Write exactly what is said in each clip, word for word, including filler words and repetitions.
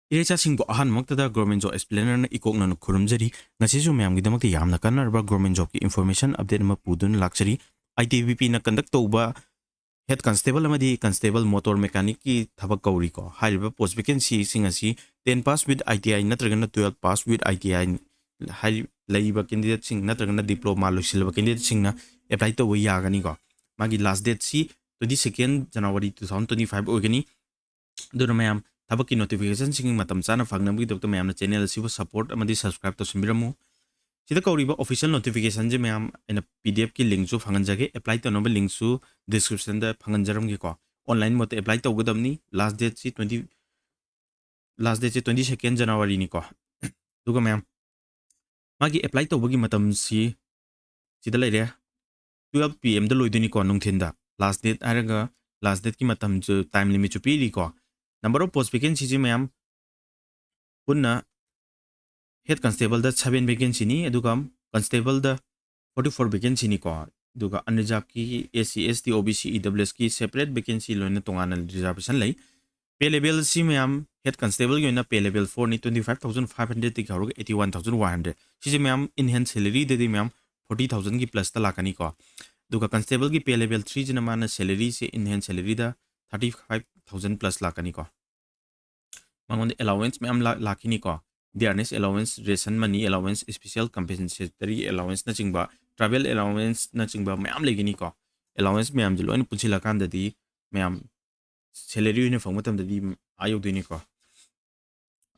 ꯏꯔꯩꯆꯥꯁꯤꯡꯕꯨ ꯑꯍꯥꯟꯕꯃꯛꯇꯗ Government Job Explainerꯅ ꯏꯀꯣꯛꯅꯅ ꯈꯨꯔꯨꯝꯖꯔꯤ꯫ ꯉꯁꯤꯁꯨ ꯃꯌꯥꯝꯒꯤꯗꯃꯛꯇ ꯌꯥꯝꯅ ꯀꯥꯟꯅꯔꯕ Government Jobꯀꯤ information update ꯑꯃ ꯄꯨꯗꯨꯅ ꯂꯥꯛꯆꯔꯤ꯫ ITBPꯅ conduct ꯇꯧꯕ Head Constable ꯑꯃꯗꯤ Constable Motor Mechanicꯀꯤ ꯊꯕꯛ ꯀꯧꯔꯤꯀꯣ꯫ ꯍꯥꯏꯔꯤꯕ post vacancyꯁꯤꯡ ꯑꯁꯤ ten pass with ITI ꯅꯠꯇ꯭ꯔꯒꯅ twelve pass with ITI ꯍꯥꯏ-, ꯂꯩꯔꯤꯕ candidateꯁꯤꯡ ꯅꯠꯇ꯭ꯔꯒꯅ diploma ꯂꯣꯏꯁꯤꯜꯂꯕ candidateꯁꯤꯡꯅ apply ꯇꯧꯕ ꯌꯥꯒꯅꯤꯀꯣ꯫ ꯃꯥꯒꯤ last dateꯁꯤ twenty second January two thousand twenty five ꯑꯣꯏꯒꯅꯤ꯫ ꯑꯗꯨꯅ ꯃꯌꯥꯝ, ꯊꯕꯛꯀꯤ notificationꯁꯤꯡ ꯃꯇꯝ ꯆꯥꯅ ꯐꯪꯅꯕꯒꯤꯗꯃꯛꯇ ꯃꯌꯥꯝꯅ channel ꯑꯁꯤꯕꯨ support ꯑꯃꯗꯤ subscribe ꯇꯧꯁꯤꯟꯕꯤꯔꯝꯃꯨ꯫ ꯁꯤꯗ ꯀꯧꯔꯤꯕ official notificationꯁꯦ ꯃꯌꯥꯝ, ꯑꯩꯅ PDFꯀꯤ linkꯁꯨ ꯐꯪꯍꯟꯖꯒꯦ, apply ꯇꯧꯅꯕ linkꯁꯨ descriptionꯗ ꯐꯪꯍꯟꯖꯔꯝꯒꯦꯀꯣ꯫ Online modeꯇ apply ꯇꯧꯒꯗꯕꯅꯤ꯫ Last dateꯁꯤ twenty, last dateꯁꯤ twenty second Januaryꯅꯤꯀꯣ꯫ ꯑꯗꯨꯒ ꯃꯌꯥꯝ, ꯃꯥꯒꯤ apply ꯇꯧꯕꯒꯤ ꯃꯇꯝꯁꯤ ꯁꯤꯗ ꯂꯩꯔꯦ, twelve PM ꯗ ꯂꯣꯏꯗꯣꯏꯅꯤꯀꯣ, ꯅꯨꯡꯊꯤꯟꯗ꯫ Last date ꯍꯥꯏꯔꯒ last dateꯀꯤ ꯃꯇꯝꯁꯨ, time limitꯁꯨ ꯄꯤꯔꯤꯀꯣ꯫ Number of post vacancyꯁꯤ ꯃꯌꯥꯝ ꯄꯨꯟꯅ Head Constableꯗ seven vacancyꯅꯤ, ꯑꯗꯨꯒ Constableꯗ forty four vacancyꯅꯤꯀꯣ꯫ ꯑꯗꯨꯒ unreservedꯀꯤ, SC, ST, OBC, EWSꯀꯤ separate vacancy ꯂꯣꯏꯅ ꯇꯣꯉꯥꯟꯅ reservation ꯂꯩ꯫ Pay levelꯁꯤ ꯃꯌꯥꯝ, Head Constableꯒꯤ ꯑꯣꯏꯅ pay level fourꯅꯤ, twenty five thousand five hundredꯗꯒꯤ ꯍꯧꯔꯒ eighty one thousand one hundred꯫ ꯁꯤꯁꯦ ꯃꯌꯥꯝ in hand salaryꯗꯗꯤ ꯃꯌꯥꯝ forty thousandꯒꯤ plusꯇ ꯂꯥꯛꯀꯅꯤꯀꯣ꯫ ꯑꯗꯨꯒ Constableꯒꯤ pay level threeꯁꯤꯅ ꯃꯥꯅ salaryꯁꯦ in hand salaryꯗ thirty five thousand plus ꯂꯥꯛꯀꯅꯤꯀꯣ꯫ ꯃꯉꯣꯟꯗ allowance ꯃꯌꯥꯝ ꯂꯥꯛ-, ꯂꯥꯛꯈꯤꯅꯤꯀꯣ꯫ Dearness allowance, ration money allowance, special compensatory allowanceꯅꯆꯤꯡꯕ, travel allowanceꯅꯆꯤꯡꯕ ꯃꯌꯥꯝ ꯂꯩꯒꯅꯤꯀꯣ꯫ Allowance ꯃꯌꯥꯝꯁꯦ ꯂꯣꯏꯅ ꯄꯨꯟꯁꯤꯜꯂꯀꯥꯟꯗꯗꯤ ꯃꯌꯥꯝ salary ꯑꯣꯏꯅ ꯐꯪꯕ ꯃꯇꯝꯗꯗꯤ ꯑꯥ ꯌꯧꯗꯣꯏꯅꯤꯀꯣ꯫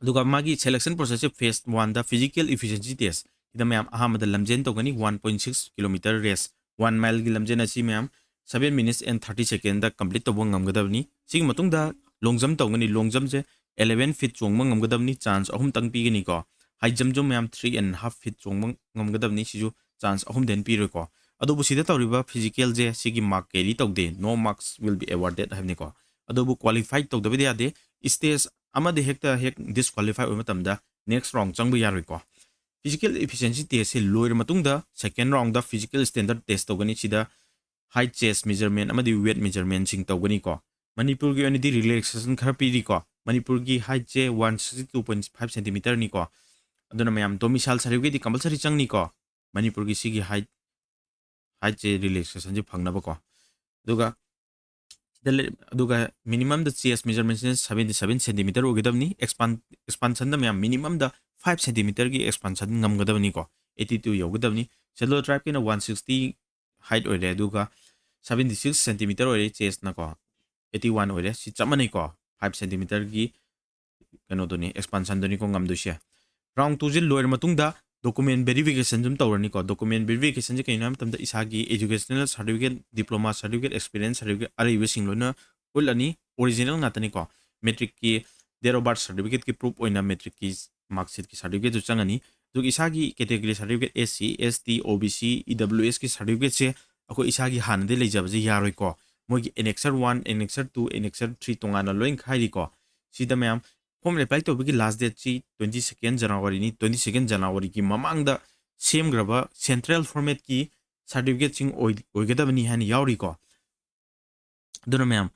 ꯑꯗꯨꯒ ꯃꯥꯒꯤ selection processꯁꯦ phase oneꯗ physical efficiency test꯫ ꯁꯤꯗ ꯃꯌꯥꯝ ꯑꯍꯥꯟꯕꯗ ꯂꯝꯖꯦꯟ ꯇꯧꯒꯅꯤ, one point six kilometer race, one mileꯒꯤ ꯂꯝꯖꯦꯟ ꯑꯁꯤ ꯃꯌꯥꯝ seven minutes and thirty secondꯗ complete ꯇꯧꯕ ꯉꯝꯒꯗꯕꯅꯤ꯫ ꯁꯤꯒꯤ ꯃꯇꯨꯡꯗ long jump ꯇꯧꯒꯅꯤ꯫ Long jumpꯁꯦ eleven feet ꯆꯣꯡꯕ ꯉꯝꯒꯗꯕꯅꯤ, chance ꯑꯍꯨꯝꯇꯪ ꯄꯤꯒꯅꯤꯀꯣ꯫ High jumpꯁꯨ ꯃꯌꯥꯝ three and half feet ꯆꯣꯡꯕ ꯉꯝꯒꯗꯕꯅꯤ, ꯁꯤꯁꯨ chance ꯑꯍꯨꯝꯗꯩ ꯍꯦꯟꯅ ꯄꯤꯔꯣꯏꯀꯣ꯫ ꯑꯗꯨꯕꯨ ꯁꯤꯗ ꯇꯧꯔꯤꯕ physicalꯁꯦ ꯁꯤꯒꯤ mark carry ꯇꯧꯗꯦ, no marks will be awarded ꯍꯥꯏꯕꯅꯤꯀꯣ꯫ ꯑꯗꯨꯕꯨ qualify ꯇꯧꯗꯕꯗꯤ ꯌꯥꯗꯦ꯫ Stage ꯑꯃꯗ ꯍꯦꯛꯇ ꯍꯦꯛ disqualify ꯑꯣꯏꯕ ꯃꯇꯝꯗ next round ꯆꯪꯕ ꯌꯥꯔꯣꯏꯀꯣ꯫ Physical efficiency testꯁꯦ ꯂꯣꯏꯔ ꯃꯇꯨꯡꯗ second roundꯗ physical standard test ꯇꯧꯒꯅꯤ꯫ ꯁꯤꯗ height, chest measurement ꯑꯃꯗꯤ weight measurementꯁꯤꯡ ꯇꯧꯒꯅꯤꯀꯣ꯫ ꯃꯅꯤꯄꯨꯔꯒꯤ ꯑꯣꯏꯅꯗꯤ relaxation ꯈꯔ ꯄꯤꯔꯤꯀꯣ꯫ ꯃꯅꯤꯄꯨꯔꯒꯤ ꯍꯥꯏꯠꯁꯦ one sixty two point five ꯁꯦꯟꯇꯤꯃꯤꯇꯔꯅꯤꯀꯣ꯫ ꯑꯗꯨꯅ ꯃꯌꯥꯝ ꯗꯣꯃꯤꯁꯥꯏꯜ ꯁꯥꯔꯇꯤꯐꯤꯀꯦꯠꯇꯤ ꯀꯝꯄꯜꯁꯔꯤ ꯆꯪꯅꯤꯀꯣ, ꯃꯅꯤꯄꯨꯔꯒꯤ ꯁꯤꯒꯤ ꯍꯥꯏꯠ, ꯍꯥꯏꯠꯁꯦ ꯔꯤꯂꯦꯛꯁꯦꯁꯟꯁꯦ ꯐꯪꯅꯕꯀꯣ꯫ ꯑꯗꯨꯒ ꯁꯤꯗ ꯂꯩ-, ꯑꯗꯨꯒ ꯃꯤꯅꯤꯃꯝꯗ ꯆꯦꯁ ꯃꯦꯖꯔꯃꯦꯟꯁꯤꯅ ꯁꯕꯦꯟꯇꯤ ꯁꯕꯦꯟ ꯁꯦꯟꯇꯤꯃꯤꯇꯔ ꯑꯣꯏꯒꯗꯕꯅꯤ꯫ ꯑꯦꯛꯁꯄꯥꯟ ꯑꯦꯛꯁꯄꯥꯟꯁꯟꯗ ꯃꯌꯥꯝ ꯃꯤꯅꯤꯃꯝꯗ ꯐꯥꯏꯚ ꯁꯦꯟꯇꯤꯃꯤꯇꯔꯒꯤ ꯑꯦꯛꯁꯄꯥꯟꯁꯟ ꯉꯝꯒꯗꯕꯅꯤꯀꯣ, ꯑꯩꯠꯇꯤ ꯇꯨ ꯌꯧꯒꯗꯕꯅꯤ꯫ ꯁꯦꯗꯨꯜ ꯇ꯭ꯔꯥꯏꯕꯀꯤꯅ ꯋꯥꯟ ꯁꯤꯛꯁꯇꯤ ꯍꯥꯏꯠ ꯑꯣꯏꯔꯦ, ꯑꯗꯨꯒ ꯁꯕꯦꯟꯇꯤ ꯁꯤꯛꯁ ꯁꯦꯟꯇꯤꯃꯤꯇꯔ ꯑꯣꯏꯔꯦ ꯆꯦꯁꯅꯀꯣ, ꯑꯩꯠꯇꯤ ꯋꯥꯟ ꯑꯣꯏꯔꯦ꯫ ꯁꯤ ꯆꯞ ꯃꯥꯟꯅꯩꯀꯣ, ꯐꯥꯏꯚ ꯁꯦꯟꯇꯤꯃꯤꯇꯔꯒꯤ ꯀꯩꯅꯣꯗꯨꯅꯤ, ꯑꯦꯛꯁꯄꯥꯟꯁꯟꯗꯨꯅꯤꯀꯣ ꯉꯝꯗꯣꯏꯁꯦ꯫ ꯔꯥꯎꯟ ꯇꯨꯁꯦ ꯂꯣꯏꯔ ꯃꯇꯨꯡꯗ ꯗꯣꯀꯨꯃꯦꯟ ꯚꯦꯔꯤꯐꯤꯀꯦꯁꯟ ꯁꯨꯝ ꯇꯧꯔꯅꯤꯀꯣ꯫ ꯗꯣꯀꯨꯃꯦꯟ ꯚꯦꯔꯤꯐꯤꯀꯦꯁꯟꯁꯦ ꯀꯩꯅꯣ ꯍꯥꯏꯕ ꯃꯇꯝꯗ ꯏꯁꯥꯒꯤ educational certificate, diploma certificate, experience certificate ꯑꯔꯩꯕꯁꯤꯡ ꯂꯣꯏꯅ ꯎꯠꯂꯅꯤ꯫ ꯑꯣꯔꯤꯖꯤꯅꯦꯜ ꯉꯥꯛꯇꯅꯤꯀꯣ꯫ ꯃꯦꯇ꯭ꯔꯤꯛꯀꯤ date of birth ꯁꯥꯔꯇꯤꯐꯤꯀꯦꯠꯀꯤ ꯄ꯭ꯔꯨꯐ ꯑꯣꯏꯅ ꯃꯦꯇ꯭ꯔꯤꯛꯀꯤ ꯃꯥꯔꯛꯁꯤꯠꯀꯤ ꯁꯥꯔꯇꯤꯐꯤꯀꯦꯠꯁꯨ ꯆꯪꯉꯅꯤ꯫ ꯑꯗꯨꯒ ꯏꯁꯥꯒꯤ ꯀꯦꯇꯦꯒꯣꯔꯤ ꯁꯥꯔꯇꯤꯐꯤꯀꯦꯠ, ꯑꯦꯁ ꯁꯤ, ꯑꯦꯁ ꯇꯤ, ꯑꯣ ꯕꯤ ꯁꯤ, ꯏ ꯗꯕ꯭ꯂꯤꯎ ꯑꯦꯁꯀꯤ ꯁꯥꯔꯇꯤꯐꯤꯀꯦꯠꯁꯦ ꯑꯩꯈꯣꯏ ꯏꯁꯥꯒꯤ ꯍꯥꯟꯅꯗꯤ ꯂꯩꯖꯕꯁꯦ ꯌꯥꯔꯣꯏꯀꯣ꯫ ꯃꯣꯏꯒꯤ ꯑꯦꯅꯦꯛꯁꯔ ꯋꯥꯟ, ꯑꯦꯅꯦꯛꯁꯔ ꯇꯨ, ꯑꯦꯅꯦꯛꯁꯔ ꯊ꯭ꯔꯤ ꯇꯣꯉꯥꯟꯅ ꯂꯣꯏ ꯈꯥꯏꯔꯤꯀꯣ꯫ ꯁꯤꯗ ꯃꯌꯥꯝ ꯐꯣꯝ ꯑꯦꯄ꯭ꯂꯥꯏ ꯇꯧꯕꯒꯤ ꯂꯥꯁ ꯗꯦꯠꯁꯤ ꯇ꯭ꯋꯦꯟꯇꯤ ꯁꯦꯀꯦꯟ ꯖꯅꯋꯥꯔꯤꯅꯤ꯫ ꯇ꯭ꯋꯦꯟꯇꯤ ꯁꯦꯀꯦꯟ ꯖꯅꯋꯥꯔꯤꯒꯤ ꯃꯃꯥꯡꯗ ꯁꯦꯝꯈ꯭ꯔꯕ ꯁꯦꯟꯇ꯭ꯔꯦꯜ ꯐꯣꯔꯃꯦꯠꯀꯤ ꯁꯥꯔꯇꯤꯐꯤꯀꯦꯠꯁꯤꯡ ꯑꯣꯏ-, ꯑꯣꯏꯒꯗꯕꯅꯤ ꯍꯥꯏꯅ ꯌꯥꯎꯔꯤꯀꯣ꯫ ꯑꯗꯨꯅ ꯃꯌꯥꯝ,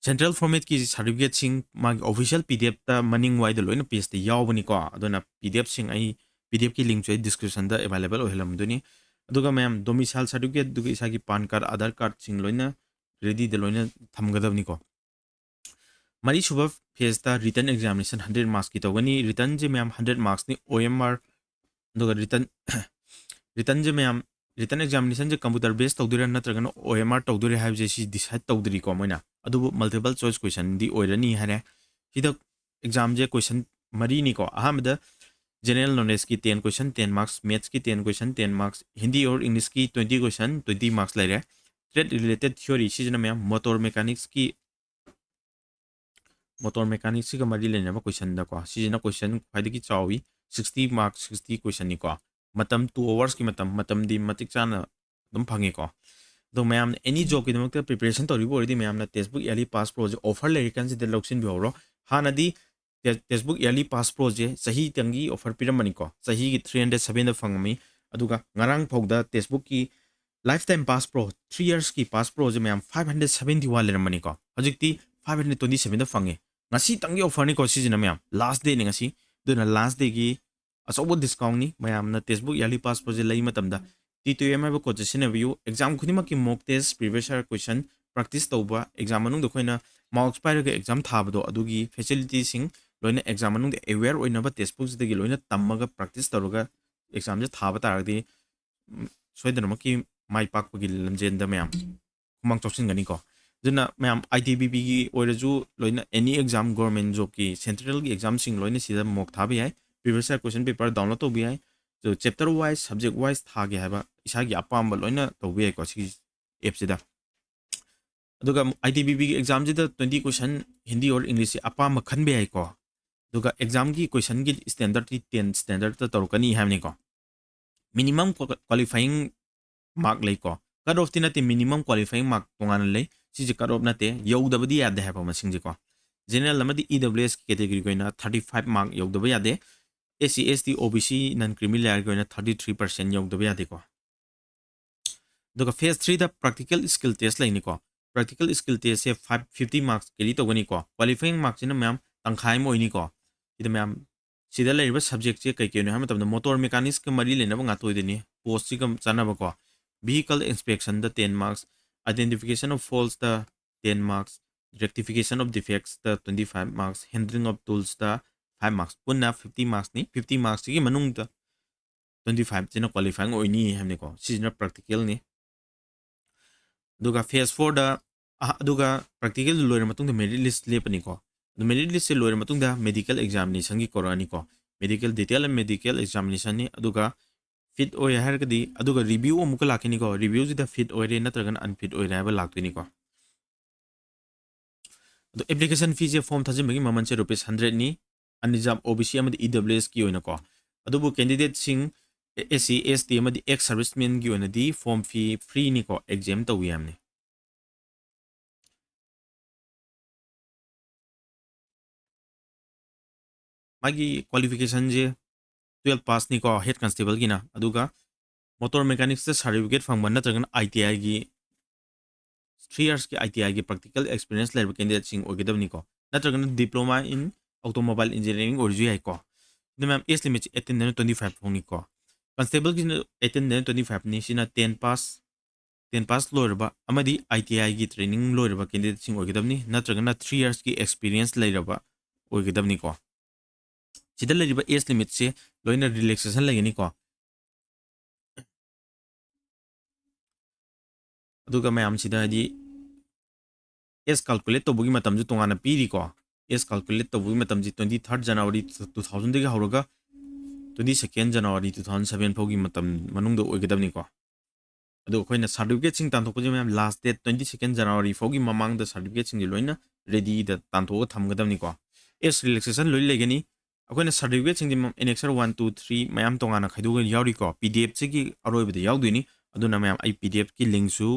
ꯁꯦꯟꯇ꯭ꯔꯦꯜ ꯐꯣꯔꯃꯦꯠꯀꯤ ꯁꯥꯔꯇꯤꯐꯤꯀꯦꯠꯁꯤꯡ ꯃꯥꯒꯤ ꯑꯣꯐꯤꯁꯤꯌꯦꯜ ꯄꯤ ꯗꯤ ꯑꯦꯐꯇ ꯃꯅꯤꯡ ꯋꯥꯏꯗ ꯂꯣꯏꯅ ꯄꯦꯖꯇ ꯌꯥꯎꯕꯅꯤꯀꯣ꯫ ꯑꯗꯨꯅ ꯄꯤ ꯗꯤ ꯑꯦꯐꯁꯤꯡ ꯑꯩ, ꯄꯤ ꯗꯤ ꯑꯦꯐꯀꯤ ꯂꯤꯡꯛꯁꯨ ꯑꯩ ꯗꯤꯁꯀ꯭ꯔꯤꯞꯁꯟꯗ ꯑꯦꯕꯥꯏꯂꯦꯕꯜ ꯑꯣꯏꯍꯜꯂꯝꯗꯣꯏꯅꯤ꯫ ꯑꯗꯨꯒ ꯃꯌꯥꯝ, ꯗꯣꯃꯤꯁꯥꯏꯜ ꯁꯥꯔꯇꯤꯐꯤꯀꯦꯠ, ꯑꯗꯨꯒ ꯏꯁꯥꯒꯤ ꯄꯥꯟ ꯀꯥꯔꯗ, ꯑꯥꯙꯥꯔ ꯀꯥꯔꯗꯁꯤꯡ ꯂꯣꯏꯅ ꯔꯦꯗꯤꯗ ꯂꯣꯏꯅ ꯊꯝꯒꯗꯕꯅꯤꯀꯣ꯫ ꯃꯔꯤꯁꯨꯕ ꯐꯦꯁꯇ ꯔꯤꯇꯟ ꯑꯦꯛꯖꯥꯃꯤꯅꯦꯁꯟ ꯍꯟꯗ꯭ꯔꯦꯠ ꯃꯥꯔꯛꯁꯀꯤ ꯇꯧꯒꯅꯤ꯫ ꯔꯤꯇꯟꯁꯦ ꯃꯌꯥꯝ ꯍꯟꯗ꯭ꯔꯦꯠ ꯃꯥꯔꯛꯁꯅꯤ, ꯑꯣ ꯑꯦꯝ ꯑꯥꯔ, ꯑꯗꯨꯒ ꯔꯤꯇꯟ, ꯔꯤꯇꯟꯁꯦ ꯃꯌꯥꯝ, ꯔꯤꯇꯟ ꯑꯦꯛꯖꯥꯃꯤꯅꯦꯁꯟꯁꯦ ꯀꯝꯄ꯭ꯌꯨꯇꯔ ꯕꯦꯁ ꯇꯧꯗꯣꯏꯔꯥ ꯅꯠꯇ꯭ꯔꯒꯅ ꯑꯣ ꯑꯦꯝ ꯑꯥꯔ ꯇꯧꯗꯣꯏꯔꯥ ꯍꯥꯏꯕꯁꯦ ꯁꯤ ꯗꯤꯁꯥꯏꯠ ꯇꯧꯗ꯭ꯔꯤꯀꯣ ꯃꯣꯏꯅ꯫ ꯑꯗꯨꯕꯨ ꯃꯜꯇꯤꯄꯜ ꯆꯣꯏꯁ ꯀꯣꯏꯁꯟꯗꯤ ꯑꯣꯏꯔꯅꯤ ꯍꯥꯏꯔꯦ꯫ ꯁꯤꯗ ꯑꯦꯛꯖꯥꯝꯁꯦ ꯀꯣꯏꯁꯟ ꯃꯔꯤꯅꯤꯀꯣ꯫ ꯑꯍꯥꯟꯕꯗ ꯖꯦꯅꯔꯦꯜ ꯅꯣꯂꯦꯖꯀꯤ ꯇꯦꯟ ꯀꯣꯏꯁꯟ, ꯇꯦꯟ ꯃꯥꯔꯛꯁ, ꯃꯦꯠꯁꯀꯤ ten question, ten marks, Hindi or ꯏꯪꯂꯤꯁꯀꯤ ꯇ꯭ꯋꯦꯟꯇꯤ ꯀꯣꯏꯁꯟ, ꯇ꯭ꯋꯦꯟꯇꯤ ꯃꯥꯔꯛꯁ ꯂꯩꯔꯦ꯫ ꯇ꯭ꯔꯦꯗ ꯔꯤꯂꯦꯇꯦꯠ ꯊꯤꯑꯣꯔꯤ, ꯁꯤꯁꯤꯅ ꯃꯌꯥꯝ ꯃꯣꯇꯣꯔ ꯃꯦꯀꯥꯅꯤꯛꯁꯀꯤ, ꯃꯣꯇꯣꯔ ꯃꯦꯀꯥꯅꯤꯛꯁꯤꯒ ꯃꯔꯤ ꯂꯩꯅꯕ ꯀꯣꯏꯁꯟꯗꯀꯣ, ꯁꯤꯁꯤꯅ ꯀꯣꯏꯁꯟ ꯈ꯭ꯋꯥꯏꯗꯒꯤ ꯆꯥꯎꯏ, ꯁꯤꯛꯁꯇꯤ ꯃꯥꯔꯛ, ꯁꯤꯛꯁꯇꯤ ꯀꯣꯏꯁꯟꯅꯤꯀꯣ꯫ ꯃꯇꯝ, ꯇꯨ ꯑꯋꯥꯔꯁꯀꯤ ꯃꯇꯝ, ꯃꯇꯝꯗꯤ ꯃꯇꯤꯛ ꯆꯥꯅ ꯑꯗꯨꯝ ꯐꯪꯉꯦꯀꯣ꯫ ꯑꯗꯣ ꯃꯌꯥꯝꯅ ꯑꯦꯅꯤ ꯖꯣꯕꯀꯤꯗꯃꯛꯇ ꯄ꯭ꯔꯤꯄꯦꯔꯦꯁꯟ ꯇꯧꯔꯤꯕ ꯑꯣꯏꯔꯗꯤ ꯃꯌꯥꯝꯅ ꯇꯦꯛꯁꯕꯨꯛ ꯏꯌꯔꯂꯤ ꯄꯥꯁ ꯄ꯭ꯔꯣꯁꯦ ꯑꯣꯐꯔ ꯂꯩꯔꯤꯀꯥꯟꯁꯤꯗ ꯂꯧꯁꯤꯟꯕꯤꯍꯧꯔꯣ꯫ ꯍꯥꯟꯅꯗꯤ ꯇꯦ-, ꯇꯦꯛꯁꯕꯨꯛ ꯏꯌꯔꯂꯤ ꯄꯥꯁ ꯄ꯭ꯔꯣꯁꯦ ꯆꯍꯤꯇꯪꯒꯤ ꯑꯣꯐꯔ ꯄꯤꯔꯝꯕꯅꯤꯀꯣ, ꯆꯍꯤꯒꯤ ꯊ꯭ꯔꯤ ꯍꯟꯗ꯭ꯔꯦꯠ ꯁꯕꯦꯟꯗ ꯐꯪꯉꯝꯃꯤ꯫ ꯑꯗꯨꯒ ꯉꯔꯥꯡ ꯐꯥꯎꯗ ꯇꯦꯛꯁꯕꯨꯛꯀꯤ lifetime pass pro, three ꯏꯌꯔꯁꯀꯤ ꯄꯥꯁ ꯄ꯭ꯔꯣꯁꯦ ꯃꯌꯥꯝ ꯐꯥꯏꯚ ꯍꯟꯗ꯭ꯔꯦꯠ ꯁꯕꯦꯟꯇꯤ ꯋꯥꯟ ꯂꯩꯔꯝꯕꯅꯤꯀꯣ, ꯍꯧꯖꯤꯛꯇꯤ ꯐꯥꯏꯚ ꯍꯟꯗ꯭ꯔꯦꯠ ꯇ꯭ꯋꯦꯟꯇꯤ ꯁꯕꯦꯟꯗ ꯐꯪꯉꯦ꯫ ꯉꯁꯤꯇꯪꯒꯤ offerꯅꯤꯀꯣ ꯁꯤꯁꯤꯅ ꯃꯌꯥꯝ, last dayꯅꯤ ꯉꯁꯤ꯫ ꯑꯗꯨꯅ last dayꯒꯤ ꯑꯆꯧꯕ discountꯅꯤ꯫ ꯃꯌꯥꯝꯅ textbook yearly pass ꯄꯣꯠꯁꯦ ꯂꯩ ꯃꯇꯝꯗ T two M ꯍꯥꯏꯕ codeꯁꯦ ꯁꯤꯖꯤꯟꯅꯕꯤꯌꯨ꯫ Exam ꯈꯨꯗꯤꯡꯃꯛꯀꯤ mock test, previous year question, practice ꯇꯧꯕ, exam ꯃꯅꯨꯡꯗ ꯑꯩꯈꯣꯏꯅ mouse ꯄꯥꯏꯔꯒ exam ꯊꯥꯕꯗꯣ, ꯑꯗꯨꯒꯤ facilityꯁꯤꯡ ꯂꯣꯏꯅ exam ꯃꯅꯨꯡꯗ aware ꯑꯣꯏꯅꯕ textbookꯁꯤꯗꯒꯤ ꯂꯣꯏꯅ ꯇꯝꯃꯒ practice ꯇꯧꯔꯒ examꯁꯦ ꯊꯥꯕ ꯇꯥꯔꯒꯗꯤ, ꯎꯝ, ꯁꯣꯏꯗꯅꯃꯛꯀꯤ ꯃꯥꯏ ꯄꯥꯛꯄꯒꯤ ꯂꯝꯖꯦꯟꯗ ꯃꯌꯥꯝ ꯈꯨꯃꯥꯡ ꯆꯥꯎꯁꯤꯟꯒꯅꯤꯀꯣ꯫ ꯑꯗꯨꯅ ꯃꯌꯥꯝ, ITBPꯒꯤ ꯑꯣꯏꯔꯁꯨ ꯂꯣꯏꯅ any exam, government jobꯀꯤ centralꯒꯤ examꯁꯤꯡ ꯂꯣꯏꯅ ꯁꯤꯗ mock ꯊꯥꯕ ꯌꯥꯏ꯫ Previous year question paper download ꯇꯧꯕ ꯌꯥꯏ꯫ ꯑꯗꯨ chapter wise, subject wise ꯊꯥꯒꯦ ꯍꯥꯏꯕ ꯏꯁꯥꯒꯤ ꯑꯄꯥꯝꯕ ꯂꯣꯏꯅ ꯇꯧꯕ ꯌꯥꯏꯀꯣ ꯁꯤꯒꯤ appꯁꯤꯗ꯫ ꯑꯗꯨꯒ ITBPꯒꯤ examꯁꯤꯗ twenty question Hindi or Englishꯁꯦ ꯑꯄꯥꯝꯕ ꯈꯟꯕ ꯌꯥꯏꯀꯣ꯫ ꯑꯗꯨꯒ examꯒꯤ questionꯒꯤ standardꯇꯤ ten standardꯇ ꯇꯧꯔꯛꯀꯅꯤ ꯍꯥꯏꯕꯅꯤꯀꯣ꯫ Minimum qualifying mark ꯂꯩꯀꯣ꯫ Cut offꯇꯤ ꯅꯠꯇꯦ, minimum qualifying mark ꯇꯣꯉꯥꯟꯅ ꯂꯩ꯫ ꯁꯤꯁꯦ cut off ꯅꯠꯇꯦ, ꯌꯧꯗꯕꯗꯤ ꯌꯥꯗꯦ ꯍꯥꯏꯕ ꯃꯁꯤꯡꯁꯦꯀꯣ꯫ General ꯑꯃꯗꯤ EWS categoryꯒꯤ ꯑꯣꯏꯅ thirty five mark ꯌꯧꯗꯕ ꯌꯥꯗꯦ꯫ SC, ST, OBC, non creamy layerꯒꯤ ꯑꯣꯏꯅ thirty three percent ꯌꯧꯗꯕ ꯌꯥꯗꯦꯀꯣ꯫ ꯑꯗꯨꯒ phase threeꯗ practical skill test ꯂꯩꯅꯤꯀꯣ꯫ Practical skill testꯁꯦ five, fifty marks carry ꯇꯧꯒꯅꯤꯀꯣ꯫ Qualifying markꯁꯤꯅ ꯃꯌꯥꯝ ꯇꯪꯈꯥꯏ ꯑꯃ ꯑꯣꯏꯅꯤꯀꯣ꯫ ꯁꯤꯗ ꯃꯌꯥꯝ, ꯁꯤꯗ ꯂꯩꯔꯤꯕ subjectꯁꯦ ꯀꯩ ꯀꯩꯅꯣ ꯍꯥꯏꯕ ꯃꯇꯝꯗ motor mechanicsꯀ ꯃꯔꯤ ꯂꯩꯅꯕ ꯉꯥꯛꯇ ꯑꯣꯏꯗꯣꯏꯅꯤ꯫ Postꯁꯤꯒ ꯆꯥꯟꯅꯕꯀꯣ꯫ Vehicle inspectionꯗ ten marks, identification of faultsꯇ ten marks, rectification of defectsꯇ twenty five marks, handling of toolsꯇ five marks, ꯄꯨꯟꯅ fifty marksꯅꯤ꯫ Fifty marksꯁꯤꯒꯤ ꯃꯅꯨꯡꯗ twenty fiveꯁꯤꯅ qualifying ꯑꯣꯏꯅꯤ ꯍꯥꯏꯕꯅꯤꯀꯣ꯫ ꯁꯤꯁꯤꯅ practicalꯅꯤ꯫ ꯑꯗꯨꯒ phase fourꯗ, ꯑ, ꯑꯗꯨꯒ practical ꯂꯣꯏꯔ ꯃꯇꯨꯡꯗ merit list ꯂꯦꯞꯄꯅꯤꯀꯣ꯫ ꯑꯗꯨ merit listꯁꯦ ꯂꯣꯏꯔ ꯃꯇꯨꯡꯗ medical examinationꯒꯤ ꯀꯧꯔꯛꯑꯅꯤꯀꯣ꯫ Medical, detail medical examinationꯅꯤ꯫ ꯑꯗꯨꯒ fit ꯑꯣꯏ ꯍꯥꯏꯔꯒꯗꯤ, ꯑꯗꯨꯒ review ꯑꯃꯨꯛꯀ ꯂꯥꯛꯈꯤꯅꯤꯀꯣ꯫ Reviewꯁꯤꯗ fit ꯑꯣꯏꯔꯦ ꯅꯠꯇ꯭ꯔꯒꯅ unfit ꯑꯣꯏꯔꯦ ꯍꯥꯏꯕ ꯂꯥꯛꯇꯣꯏꯅꯤꯀꯣ꯫ ꯑꯗꯣ application feeꯁꯦ form ꯊꯥꯖꯤꯟꯕꯒꯤ ꯃꯃꯜꯁꯦ rupees hundredꯅꯤ, unreserved, OBC ꯑꯃꯗꯤ EWSꯀꯤ ꯑꯣꯏꯅꯀꯣ꯫ ꯑꯗꯨꯕꯨ candidateꯁꯤꯡ, SC, ST ꯑꯃꯗꯤ ex servicemanꯒꯤ ꯑꯣꯏꯅꯗꯤ form fee freeꯅꯤꯀꯣ, exam ꯇꯧꯕ ꯌꯥꯝꯅꯤ꯫ ꯃꯥꯒꯤ qualificationꯁꯦ twelve passꯅꯤꯀꯣ, head constableꯒꯤꯅ, ꯑꯗꯨꯒ motor mechanicsꯇ certificate ꯐꯪꯕ ꯅꯠꯇ꯭ꯔꯒꯅ ITIꯒꯤ, three yearsꯀꯤ ITIꯒꯤ practical experience ꯂꯩꯔꯕ candidateꯁꯤꯡ ꯑꯣꯏꯒꯗꯕꯅꯤꯀꯣ꯫ ꯅꯠꯇ꯭ꯔꯒꯅ diploma in automobile engineering ꯑꯣꯏꯔꯁꯨ ꯌꯥꯏꯀꯣ꯫ ꯑꯗꯨ ꯃꯌꯥꯝ, age limitꯁꯦ eighteen ꯗꯩꯅ twenty five ꯐꯥꯎꯅꯤꯀꯣ꯫ Constable ꯒꯤꯁꯤꯅ eighteen ꯗꯩꯅ twenty five ꯅꯤ, ꯁꯤꯅ ten pass, ten pass ꯂꯣꯏꯔꯕ ꯑꯃꯗꯤ I T I ꯒꯤ training ꯂꯣꯏꯔꯕ candidateꯁꯤꯡ ꯑꯣꯏꯒꯗꯕꯅꯤ, ꯅꯠꯇ꯭ꯔꯒꯅ three yearsꯀꯤ experience ꯂꯩꯔꯕ ꯑꯣꯏꯒꯗꯕꯅꯤꯀꯣ꯫ ꯁꯤꯗ ꯂꯩꯔꯤꯕ age limitꯁꯦ ꯂꯣꯏꯅ relaxation ꯂꯩꯒꯅꯤꯀꯣ꯫ ꯑꯗꯨꯒ ꯃꯌꯥꯝꯁꯤꯗ ꯍꯥꯏꯗꯤ age calculate ꯇꯧꯕꯒꯤ ꯃꯇꯝꯁꯨ ꯇꯣꯉꯥꯟꯅ ꯄꯤꯔꯤꯀꯣ꯫ Age calculate ꯇꯧꯕꯒꯤ ꯃꯇꯝꯁꯤ twenty third January two thousand ꯗꯒꯤ ꯍꯧꯔꯒ twenty second January two thousand seven ꯐꯥꯎꯒꯤ ꯃꯇꯝ ꯃꯅꯨꯡꯗ ꯑꯣꯏꯒꯗꯕꯅꯤꯀꯣ꯫ ꯑꯗꯨ ꯑꯩꯈꯣꯏꯅ certificateꯁꯤꯡ ꯇꯥꯟꯊꯣꯛꯄꯁꯦ ꯃꯌꯥꯝ, last date twenty second January ꯐꯥꯎꯒꯤ ꯃꯃꯥꯡꯗ certificateꯁꯤꯡꯁꯦ ꯂꯣꯏꯅ readyꯗ ꯇꯥꯟꯊꯣꯛꯑꯒ ꯊꯝꯒꯗꯕꯅꯤꯀꯣ꯫ Age relaxation ꯂꯣꯏ ꯂꯩꯒꯅꯤ꯫ ꯑꯩꯈꯣꯏꯅ certificateꯁꯤꯡꯁꯦ ꯃꯌꯥꯝ, annexure one, two, three ꯃꯌꯥꯝ ꯇꯣꯉꯥꯟꯅ ꯈꯥꯏꯗꯣꯛꯑꯒ ꯌꯥꯎꯔꯤꯀꯣ꯫ P D Fꯁꯤꯒꯤ ꯑꯔꯣꯏꯕꯗ ꯌꯥꯎꯗꯣꯏꯅꯤ꯫ ꯑꯗꯨꯅ ꯃꯌꯥꯝ, ꯑꯩ P D Fꯀꯤ linkꯁꯨ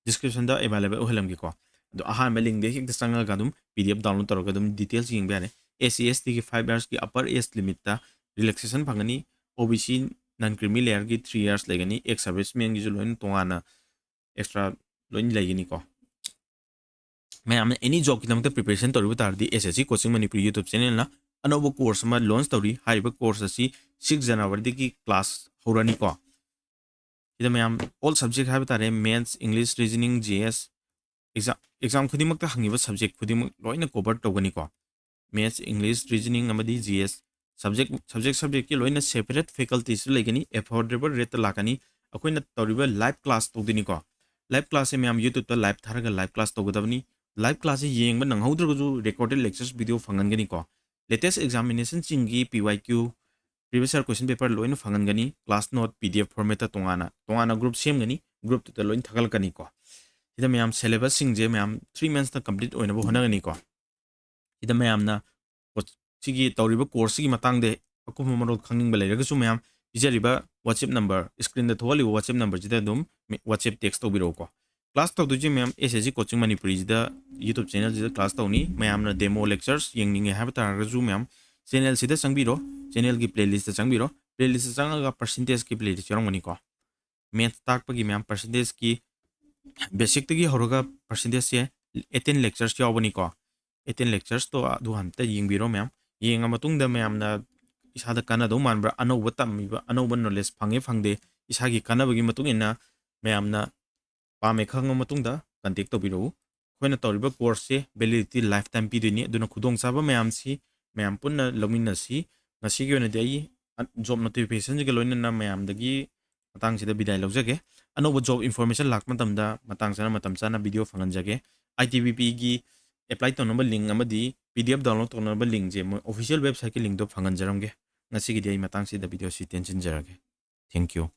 descriptionꯗ available ꯑꯣꯏꯍꯜꯂꯝꯒꯦꯀꯣ꯫ ꯑꯗꯣ ꯑꯍꯥꯟꯕ linkꯗ ꯍꯦꯛꯇ ꯆꯪꯉꯒ ꯑꯗꯨꯝ P D F download ꯇꯧꯔꯒ ꯑꯗꯨꯝ details ꯌꯦꯡꯕ ꯌꯥꯔꯦ꯫ S C S Tꯒꯤ five yearsꯀꯤ upper age limitꯇ relaxation ꯐꯪꯒꯅꯤ꯫ O B C, non creamy layerꯒꯤ three years ꯂꯩꯒꯅꯤ꯫ Ex servicemanꯒꯤꯁꯨ ꯂꯣꯏꯅ ꯇꯣꯉꯥꯟꯅ extra ꯂꯣꯏꯅ ꯂꯩꯒꯅꯤꯀꯣ꯫ ꯃꯌꯥꯝꯅ any jobꯀꯤꯗꯃꯛꯇ preparation ꯇꯧꯔꯤꯕ ꯇꯥꯔꯗꯤ, S S C Coaching Manipur YouTube channelꯅ ꯑꯅꯧꯕ course ꯑꯃ launch ꯇꯧꯔꯤ꯫ ꯍꯥꯏꯔꯤꯕ course ꯑꯁꯤ six Januaryꯗꯒꯤ class ꯍꯧꯔꯅꯤꯀꯣ꯫ ꯁꯤꯗ ꯃꯌꯥꯝ all subject ꯍꯥꯏꯕ ꯇꯥꯔꯦ, maths, English, reasoning, G S, exam, exam ꯈꯨꯗꯤꯡꯃꯛꯇ ꯍꯪꯉꯤꯕ subject ꯈꯨꯗꯤꯡꯃꯛ ꯂꯣꯏꯅ cover ꯇꯧꯒꯅꯤꯀꯣ꯫ Maths, English, reasoning ꯑꯃꯗꯤ G S subject, subject subjectꯀꯤ ꯂꯣꯏꯅ separate facultiesꯁꯨ ꯂꯩꯒꯅꯤ꯫ Affordable rateꯇ ꯂꯥꯛꯀꯅꯤ꯫ ꯑꯩꯈꯣꯏꯅ ꯇꯧꯔꯤꯕ live class ꯇꯧꯗꯣꯏꯅꯤꯀꯣ꯫ Live classꯁꯦ ꯃꯌꯥꯝ YouTubeꯇ live ꯊꯥꯔꯒ live class ꯇꯧꯒꯗꯕꯅꯤ꯫ Live classꯁꯦ ꯌꯦꯡꯕ ꯅꯪꯍꯧꯗ꯭ꯔꯒꯁꯨ recorded lectures video ꯐꯪꯍꯟꯒꯅꯤꯀꯣ꯫ Latest examinationꯁꯤꯡꯒꯤ P Y Q, previous year question paper ꯂꯣꯏꯅ ꯐꯪꯍꯟꯒꯅꯤ꯫ Class note P D F formatꯇ ꯇꯣꯉꯥꯟꯅ, ꯇꯣꯉꯥꯟꯅ group ꯁꯦꯝꯒꯅꯤ꯫ Groupꯇꯨꯗ ꯂꯣꯏꯅ ꯊꯥꯒꯠꯂꯛꯀꯅꯤꯀꯣ꯫ ꯁꯤꯗ ꯃꯌꯥꯝ syllabusꯁꯤꯡꯁꯦ ꯃꯌꯥꯝ three monthsꯇ complete ꯑꯣꯏꯅꯕ ꯍꯣꯠꯅꯒꯅꯤꯀꯣ꯫ ꯁꯤꯗ ꯃꯌꯥꯝꯅ ꯀꯣ-, ꯁꯤꯒꯤ ꯇꯧꯔꯤꯕ courseꯁꯤꯒꯤ ꯃꯇꯥꯡꯗ ꯑꯀꯨꯞꯄ ꯃꯔꯣꯜ ꯈꯪꯅꯤꯡꯕ ꯂꯩꯔꯒꯁꯨ ꯃꯌꯥꯝ ꯄꯤꯖꯔꯤꯕ WhatsApp number, screenꯗ ꯊꯣꯛꯍꯜꯂꯤꯕ WhatsApp numberꯁꯤꯗ ꯑꯗꯨꯝ ꯃꯤ-, WhatsApp text ꯇꯧꯕꯤꯔꯛꯎꯀꯣ꯫ Class ꯇꯧꯗꯣꯏꯁꯦ ꯃꯌꯥꯝ S S C Coaching Manipurꯁꯤꯗ YouTube channelꯁꯤꯗ class ꯇꯧꯅꯤ꯫ ꯃꯌꯥꯝꯅ demo lectures ꯌꯦꯡꯅꯤꯡꯉꯦ ꯍꯥꯏꯕ ꯇꯥꯔꯒꯁꯨ ꯃꯌꯥꯝ channelꯁꯤꯗ ꯆꯪꯕꯤꯔꯣ, channelꯒꯤ playlistꯇ ꯆꯪꯕꯤꯔꯣ꯫ Playlistꯇ ꯆꯪꯉꯒ percentageꯀꯤ playlist ꯌꯥꯎꯔꯝꯒꯅꯤꯀꯣ꯫ Maths ꯇꯥꯛꯄꯒꯤ ꯃꯌꯥꯝ percentageꯀꯤ basicꯇꯒꯤ ꯍꯧꯔꯒ percentageꯁꯦ eighteen lectures ꯌꯥꯎꯕꯅꯤꯀꯣ꯫ eighteen lectures ꯇꯣ ꯑꯗꯨ ꯍꯥꯟꯅ ꯌꯦꯡꯕꯤꯔꯣ ꯃꯌꯥꯝ꯫ ꯌꯦꯡꯉ ꯃꯇꯨꯡꯗ ꯃꯌꯥꯝꯅ ꯏꯁꯥꯗ ꯀꯥꯟꯅꯗꯧ ꯃꯥꯟꯕ꯭ꯔꯥ, ꯑꯅꯧꯕ ꯇꯝꯃꯤꯕ, ꯑꯅꯧꯕ knowledge ꯐꯪꯉꯦ ꯐꯪꯗꯦ, ꯏꯁꯥꯒꯤ ꯀꯥꯟꯅꯕꯒꯤ ꯃꯇꯨꯡ ꯏꯟꯅ ꯃꯌꯥꯝꯅ ꯄꯥꯝꯃꯦ ꯈꯪꯉ ꯃꯇꯨꯡꯗ contact ꯇꯧꯕꯤꯔꯛꯎ꯫ ꯑꯩꯈꯣꯏꯅ ꯇꯧꯔꯤꯕ course ꯁꯦ validity lifetime ꯄꯤꯗꯣꯏꯅꯤ, ꯑꯗꯨꯅ ꯈꯨꯗꯣꯡꯆꯥꯕ ꯃꯌꯥꯝꯁꯤ ꯃꯌꯥꯝ ꯄꯨꯟꯅ ꯂꯧꯃꯤꯟꯅꯁꯤ꯫ ꯉꯁꯤꯒꯤ ꯑꯣꯏꯅꯗꯤ ꯑꯩ job notification ꯁꯤꯒ ꯂꯣꯏꯅꯅ ꯃꯌꯥꯝꯗꯒꯤ ꯃꯇꯥꯡꯁꯤꯗ ꯕꯤꯗꯥꯏ ꯂꯧꯖꯒꯦ꯫ ꯑꯅꯧꯕ job information ꯂꯥꯛꯄ ꯃꯇꯝꯗ ꯃꯇꯥꯡ ꯆꯥꯅ, ꯃꯇꯝ ꯆꯥꯅ video ꯐꯪꯍꯟꯖꯒꯦ꯫ I T B P ꯒꯤ apply ꯇꯧꯅꯕ link ꯑꯃꯗꯤ P D F download ꯇꯧꯅꯕ link ꯁꯦ ꯃꯣꯏ official website ꯀꯤ link ꯇꯣ ꯐꯪꯍꯟꯖꯔꯝꯒꯦ꯫ ꯉꯁꯤꯒꯤꯗꯤ ꯑꯩ ꯃꯇꯥꯡꯁꯤꯗ video ꯁꯤ ꯇꯦꯟꯁꯤꯟꯖꯔꯒꯦ꯫ Thank you꯫